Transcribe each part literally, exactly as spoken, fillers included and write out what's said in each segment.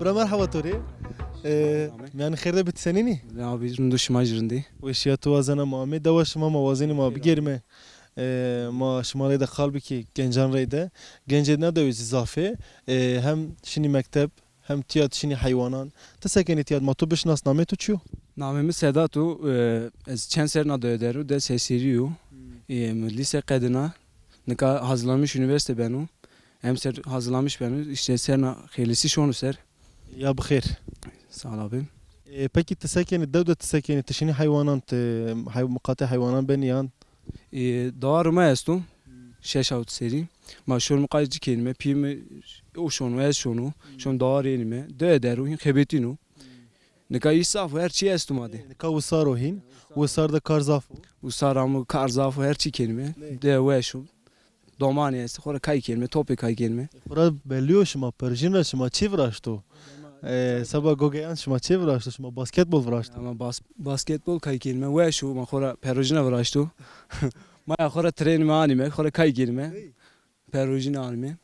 Bira merhaba to rê. E, mîyanê xêr de bî, ti senîn î? Abi, rind o, şima jî rind î? Weşîya to wazena ma amê. Dewa şima ma wazenî ma bigêrime. E, ma şima rê de qal bikî, gencan rê de. Gencê na dewê zî zaf ê. E, hem şinî mekteb, hem tîya de şinî heywanan. Ti se kenî tîya de, ma to bişinas, namê to çi yo? Namê mi Sedat o. E, ez çend ser na dewe der o, des hesêrî yo. E, mi lîse qedina. Nika hazırlanmış üniversite beno. Emser hazırlanmış beno. Îşte serna xêlisî şono ser. Ya bi xêr. Sağ ol abi. E, pekî ti se kenî, dew de ti se kenî, ti şinî heywanan, ti hey-, miqatê heywanan benî yan? E, dawar ma esto. Şeş hawt serî. Ma şon miqatê ci kenîme, pîyê mi o şono, ez şono. Şon dawar ênîme. Dewe der o, hîn xebetîno. Nika îş zaf o, her çî esto ma de. Nika wisar o hîn. Wisar de kar zaf o. Wisar amo, kar zaf o, her çî kenîme. De weş o. Domanî estî, xo ra kay kenîme, topê kay kenîme. Xo ra bellî yo şima, perojîn ra şima çi viraşto? E, seba gogeyan şima çi viraşto? Şima basketbol viraşto. Ama bas-, basketbol kay kenîme, weş o, ma xo ra perojîna viraşto. Ma ya xo ra trênîme anîme, xo ra kay kenîme. Perojîna anîme.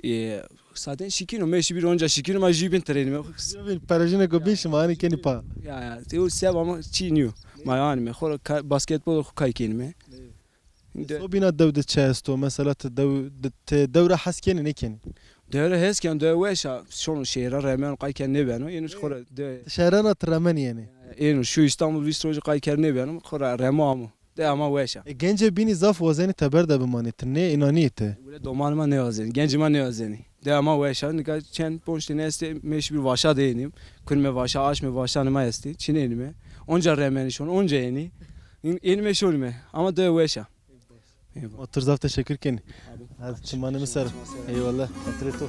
E, zaten şikîno, meşî bir onca şikîno, ma jûbîn trênîme. Jûbîn, perojîneko bîn şima anî kenî pa. Ya, ya, o seba ma çî nîyo. Ma anîme, xo ra ka-, basketbol xo kay kenîme. De- Sobîna dew de çi esto? Mesela ti dew de, ti dew ra hes kenî, nêkenî? Dew ra hes ken, dew weş a. Şono şehra, remeno, qay ken nêbeno. Êno xo ra de- Ti şehra na ti remenî yenî? Êno şu Îstanbul vîst rojî qay ken nêbeno, xo ra remo amo. De ama weş a. E, gencê bînî zaf wazenî teber de bimanî. Ti nê înanî ti? Wile domanê ma nêwazenî, gencê ma nêwazenî. De ama weş a, nika çend ponc tene estê, meşî bir vaşa de ênîm. Kunîme vaşa, aşme vaşanê ma estê. Çinênîme. Onca remenî şon, onca ênî. Ên-, ênîme şonîme. Ama de weş a. Eyvallah. Ma to rê zaf teşekkür kenî. Hadi çimanê mi ser. Eyvallah. Xatirê to.